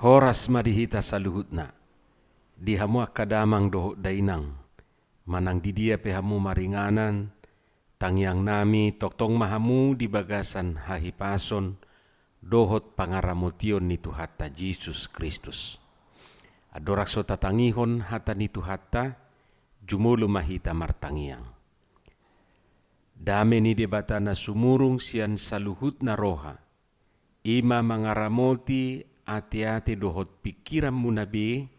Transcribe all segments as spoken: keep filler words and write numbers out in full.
Horas ma di hita saluhutna, di hamu angka damang dohot dainang, manang di dia pe hamu maringanan, tangiangnami tongtong ma hamu di bagasan hahipason dohot pangaramotion ni Tuhanta Jesus Kristus. Andorang so tatangihon hata ni Tuhanta, jumolo ma hita martangiang. Dame ni Debata na sumurung sian saluhutna roha, i ma mangaramoti ateate dohot pingkiranmuna be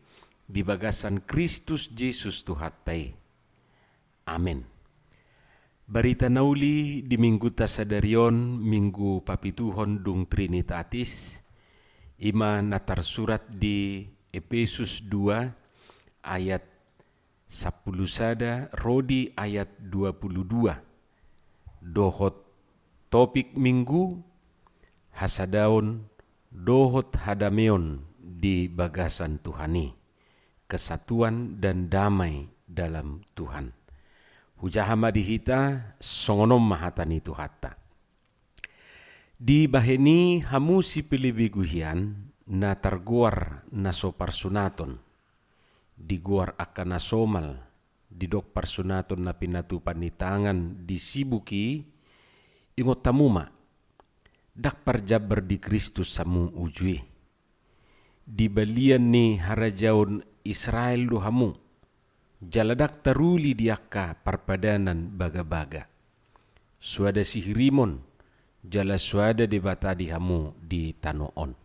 di bagasan Kristus Jesus Tuhanta i. Amen. Barita na uli di minggunta sadari on, Minggu papituhon dung Trinitatis, i ma na tarsurat di Epesus dua ayat sampulu sada ro di ayat dua pulu dua. Dohot topik Minggu, hasadaon dohot hadameon di bagasan Tuhan i, kesatuan dan damai dalam Tuhan. Hujaha ma di hita, songon on ma hata ni Tuhanta. Dibahen i hamu sipelebegu hian na targoar na so parsunaton, digoar angka na somal, didok parsunaton na pinatupa ni tangan di sibuk i, ingot hamu ma, ndang parjambar di Kristus hamu uju i. Di balian ni harajaon Israel do hamu, jala ndang taruli di angka parpadanan bagabaga. Soada sihirimon, jala soada Debata di hamu di tano on.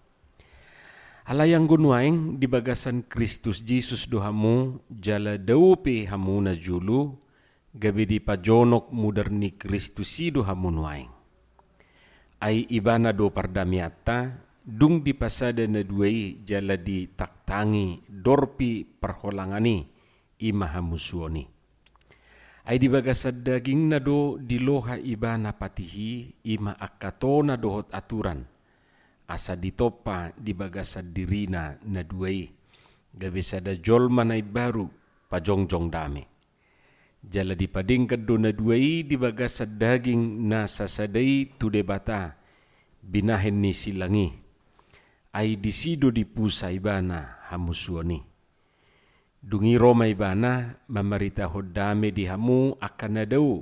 Alai anggo nuaeng di bagasan Kristus Jesus do hamu, jala dao pe hamu na jolo, gabe dipajonok mudar ni Kristus i do hamu nuaeng. Ai Ibana do pardameanta, dung dipasada na dua i jala ditangtangi dorpi parholangan i, i ma hamusuon i. Ai di bagasan dagingna do diloha Ibana patih i, i ma angka tona dohot aturan, asa ditompa di bagasan dirina na dua i, gabe sada jolma na imbaru, pajongjong dame. Jala dipadenggan do na dua i di bagasan daging na sasada i tu Debata, binahen ni silang i. Ai disi do dipusa Ibana hamusuon i. Dung i ro ma Ibana mamaritahon dame di hamu angka na dao,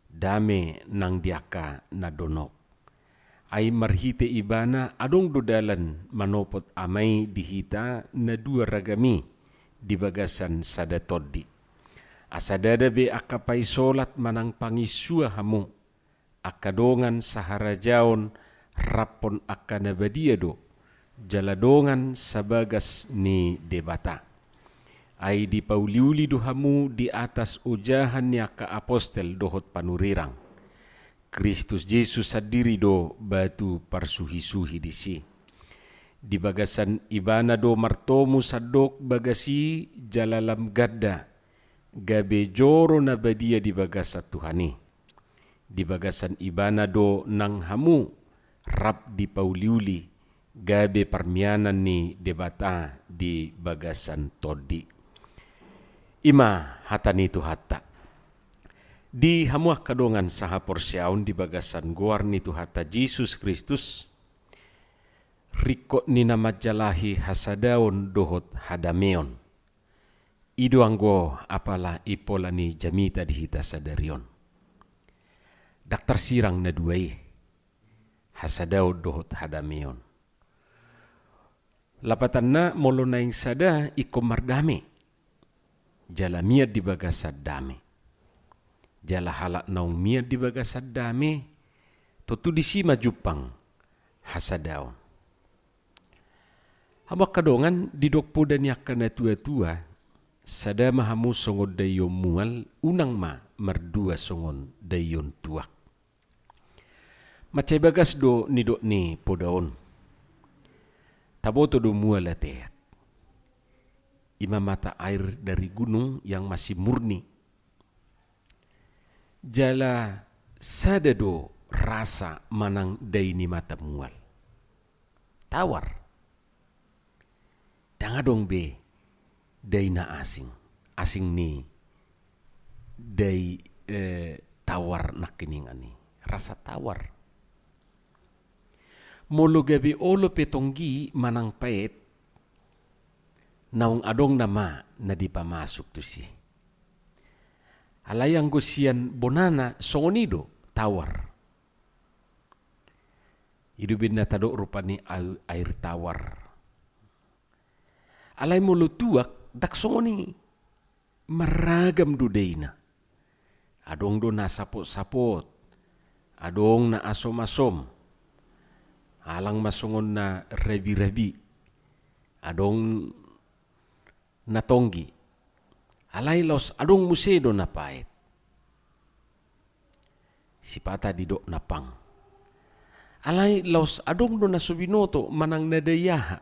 dame nang di angka na donok. Ai marhite Ibana adong do dalan manopot Ama i di hita na dua ragam i di bagasan sada tondi. Asa ndada be angka paisolat manang panginsua hamu, angka dongan saharajaon raphon angka na badia do, jala dongan sabagas ni Debata. Ai dipauliuli do hamu di atas ojahan ni angka apostel dohot panurirang. Kristus Jesus sandiri do batu parsuhisuhi disi. Di bagasan Ibana do martomu sandok bagas i jala lam ganda, gabe joro na badia di bagasan Tuhan i. Di bagasan Ibana do nang hamu rap dipauliuli, gabe parmianan ni Debata di bagasan tondi. I ma hata ni Tuhanta. Di hamu angka dongan sahaporseaon di bagasan goar ni Tuhanta Jesus Kristus, ringkot ni na manjalahi hasadaon dohot hadameon. I do anggo apala impola ni jamita di hita sadari on. Ndang tarsirang na dua i, hasadaon dohot hadameon. Lapatanna, molo naeng sada ingkon mardame, jala mian di bagasan dame. Jala halak naung mian di bagasan dame, tontu disi ma jumpang hasadaon. Hamu angka dongan, didok poda ni angka na tuatua, sada ma hamu songon daion mual, unang ma mardua songon daion tuak. Mansai bagas do nidok ni poda on. Taboto do mual ateak. I ma mata air dari gunung yang masih murni. Jala sada do rasa manang dai ni mata mual. Tawar. Ndang adong be dai na asing, asing ni dai, eh, tawar nangkiningan i. Rasa tawar. Molo gabe olo pe tonggi manang paet, naung adong nama na dipamasuk tusi. Alai anggo sian bonana songon i do tawar. I do umbahen na tadok rupani ai-, air tawar. Alai molo tuak ndang songon i. Marragam do daina. Adong do na sapot-sapot. Adong na asom-asom. Alang ma songon na rabi-rabi. Adong na tonggi. Alai laos adong muse do na paet. Sipata didok na pang. Alai laos adong do na so binoto manang na daiaha.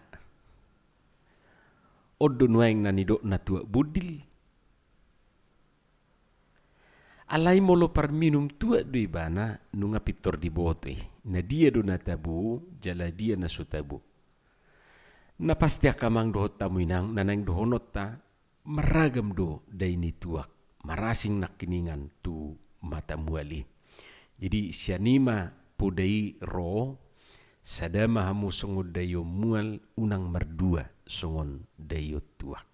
On do nuaeng na nidok na tuak bondil. Alai molo parminum tuak do ibana, nunga pintor diboto i. Na dia do na tabo, jala dia na so tabo. Na pasti angka amang dohot hamu inang, na naeng dohononta, marragam do dai ni tuak, marasing nangkiningan tu mata mual i. Jadi sian i ma poda i ro, sada ma hamu songon daion mual, unang mardua songon daion tuak.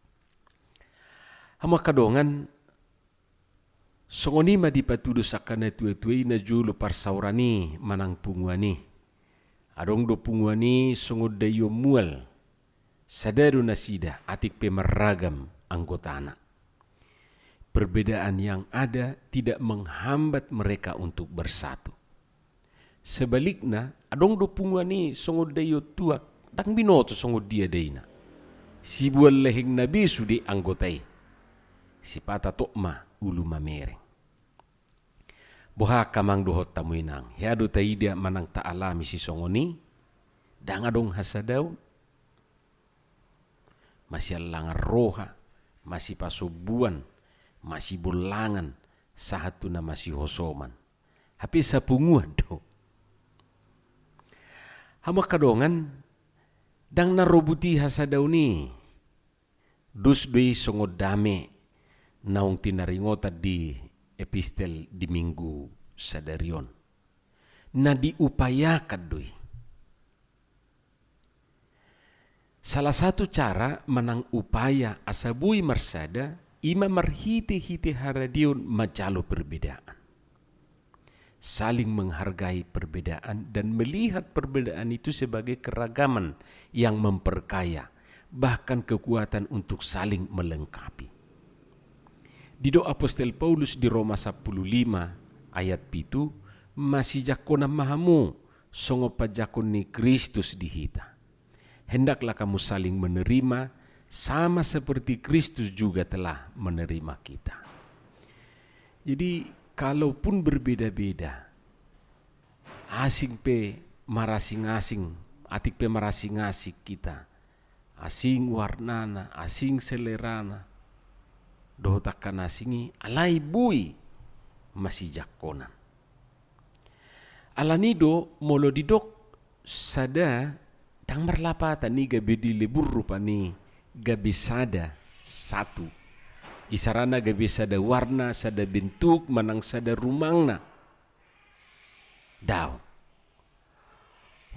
Hamu angka dongan, songon i ma dipatudos angka na tua-tua i na jolo parsaoran i manang punguan i. Adong do punguan i songon daion mual. Sada do nasida, atik pe marragam anggotana. Perbedaan yang ada tidak menghambat mereka untuk bersatu. Sebalikna, adong do punguan i songon daion tuak, ndang binoto songon dia daina. Sibual lehengna be sude anggota i. Sipata tok ma ulu mamereng. Boha angka amang dohot hamu inang, hea do taida manang taalami sisongon i? Ndang adong hasadaon. Masiallangan roha, masipasombuan, masibollangan, sahat tu na masihosoman. Hape sapunguan do. Hamu angka dongan, ndang na robut i hasadaon i. Dos do i songon dame naung tinaringotan di epistel di minggu sadari on. Na diupayakan do i. Salah satu cara manang upaya asa boi marsada, i ma marhite-hite haradeon manjalo perbedaan. Saling menghargai perbedaan dan melihat perbedaan itu sebagai keragaman yang memperkaya, bahkan kekuatan untuk saling melengkapi. Didok Apostel Paulus di Roma sampulu lima ayat pitu, masijangkonan ma hamu songon panjangkon ni Kristus di hita. Hendaklah kamu saling menerima, sama seperti Kristus juga telah menerima kita. Jadi, kalaupun berbeda-beda, asing pe marasing-asing, atik pe marasing-asing kita, asing warnana, asing selerana, dohot angka na asing i, alai boi masijangkonan. Alani do molo didok sada, ndang marlapatan i gabe dilebur rupani gabe sada, satu. Isarana gabe sada warna, sada bentuk, manang sada rumangna. Daong.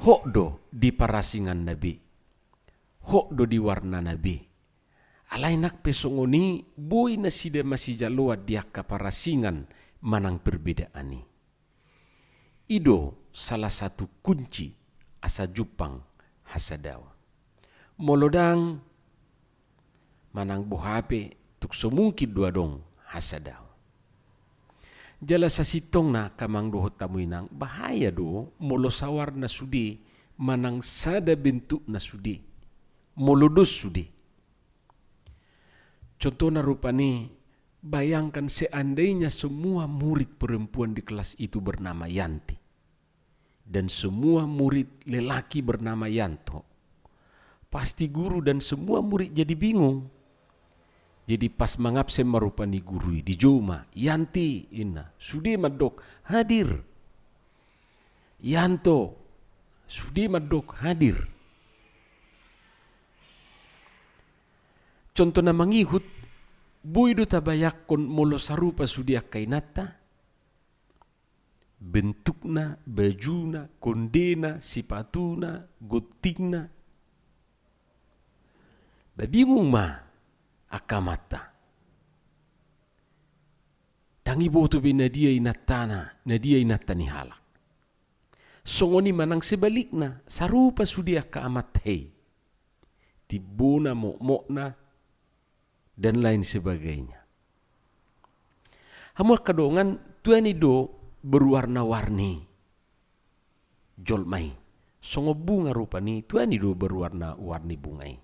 Hot do di parasinganna be. Hot do di warnana be. Alai nang pe songon i, boi nasida masijaloan di angka parasingan manang perbedaan i. I do salah satu kunci asa jumpang hasadaon. Molo ndang manang boha pe, tung so mungkin do adong hasadaon. Jala sasintongna angka amang dohot hamu inang, bahaya do molo sawarna sude manang sada bentukna sude, molo dos sude. Contohna rupani, bayangkan seandainya semua murid perempuan di kelas itu bernama Yanti dan semua murid lelaki bernama Yanto. Pasti guru dan semua murid jadi bingung. Jadi pas mangabsen ma rupani guru i, dijou ma, "Yanti," ninna. Sude mandok, "Hadir." "Yanto," sude mandok, "Hadir." Contoh na mangihut, boi do tabayangkon molo sarupa sude angka inanta? Bentukna, bajuna, kondena, sipatuna, gontingna. Tabingung ma angka amanta. Ndang iboto be na dia inantana, na dia inanta ni halak. Songon i manang sebalikna, sarupa sude angka amanta i. Timbona, mokmokna, dan lain sebagainya. Hamu angka dongan, tuani do berwarna-warni jolma i. Songon bunga rupani, tuani do berwarna-warni bunga i.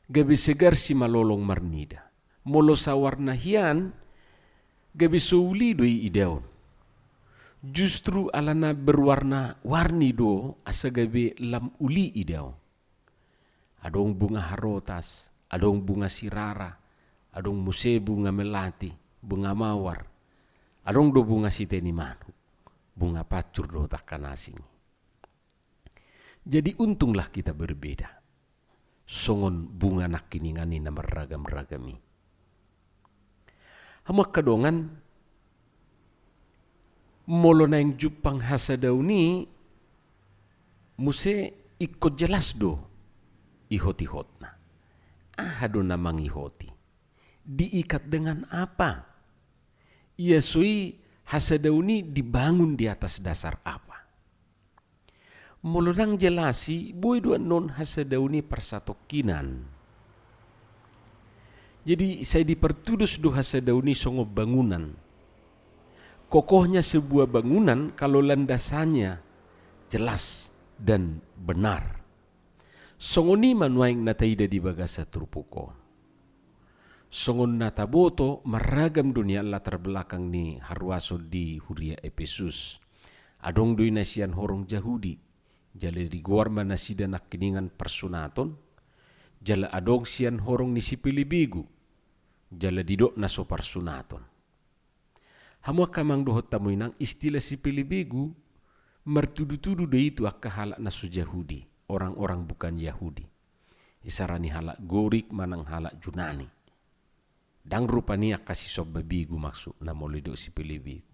Gabe segar simalolong marnida. Molo sawarna hian, gabe so uli do i idaon. Justru alana berwarna-warni do, asa gabe lam uli idaon. Adong bunga harotas, adong bunga sirara, adong muse bunga melati, bunga mawar, adong do bunga siteni manuk, bunga pancur dohot angka na asing. Jadi untunglah kita berbeda. Songon bunga nangkiningan i na marragam-ragam i. Hamu angka dongan, molo naeng jumpang hasadaon i, muse ingkon jelas do ihot-ihotna. Aha do na mangihoti? Diikat dengan apa? Ia so i hasadaon i dibangun di atas dasar apa? Molo ndang jelas i, boi do annon hasadaon i parsatongkinan. Jadi, sai dipartudos do hasadaon i songon bangunan. Kokohnya sebuah bangunan kalau landasannya jelas dan benar. Songon i ma nuaeng na taida di bagasan turpuk on. Songon na taboto, marragam do nian latar belakang ni haruason di huria Epesus. Adong do i na sian horong Jahudi, jala digoar ma nasida nangkiningan parsunaton, jala adong sian horong ni sipelebegu, jala didok na so parsunaton. Hamu angka amang dohot hamu inang, istilah sipelebegu martudu-tudu do i tu angka halak na so Jahudi, orang-orang bukan Yahudi. Isarani halak Gorik manang halak Junani. Ndang rupani angka sisomba begu maksudna molo didok sipelebegu.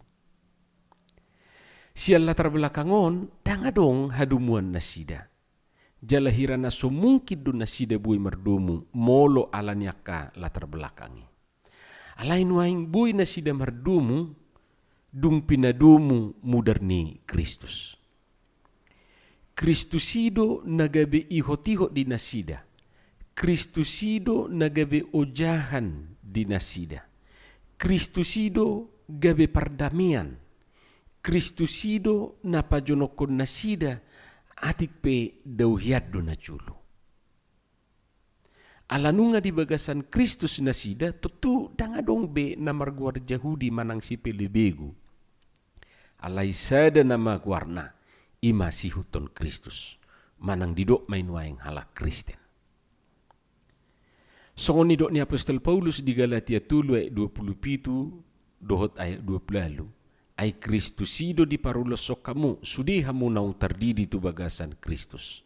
Sian latar belakang on, ndang adong hadomuan nasida. Jala hira na so mungkin do nasida boi mardomu molo ala ni angka latar belakang i. Alai nuaeng boi nasida mardomu, dung pinadomu mudar ni Kristus. Kristus i do na gabe ihot-ihot di nasida. Kristus i do na gabe ojahan di nasida. Kristus i do gabe pardamean. Kristus i do na pajonokhon nasida, atik pe dao hian do na jolo. Ala nunga di bagasan Kristus nasida, tontu ndang adong be na margoar Jahudi manang sipelebegu. Alai sada nama goarna, i ma siihuthon Kristus, manang didok ma i nuaeng halak Kristen. Songon nidok ni apostel Paulus di Galatia tolu ayat dua pulu pitu dohot ayat dua pulu ualu. Ai Kristus i do diparulashon hamu, sude hamu naung tardidi tu bagasan Kristus.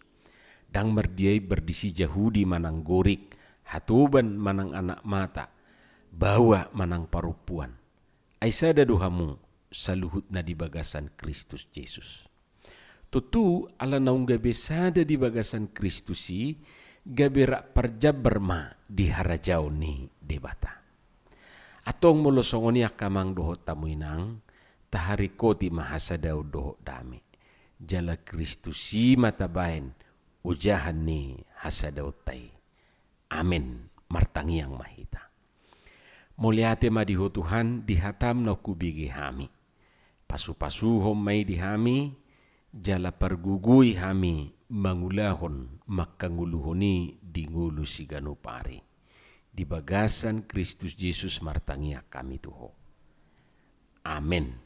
Ndang mardia i bardisi Jahudi manang Gorik, hatoban manang anak mata, baoa manang parompuan. Ai sada do hamu saluhutna di bagasan Kristus Jesus. Tontu ala naung gabe sada di bagasan Kristus i, gabe rap parjambar ma di harajaon ni Debata. Antong molo songon i angka amang dohot hamu inang, taharingkoti ma hasadaon dohot dame. Jala Kristus i ma tabaen ojahan ni hasadaonta i. Amen. Martangiang ma hita. Mauliate ma di Ho Tuhan, di hataM naung hubege hami. Pasu-pasuhon ma i di hami, jala pargogoi hami mangulahon mangkangoluhon i di ngolu siganup ari. Di bagasan Kristus Jesus martangiang hami tu Ho. Amen.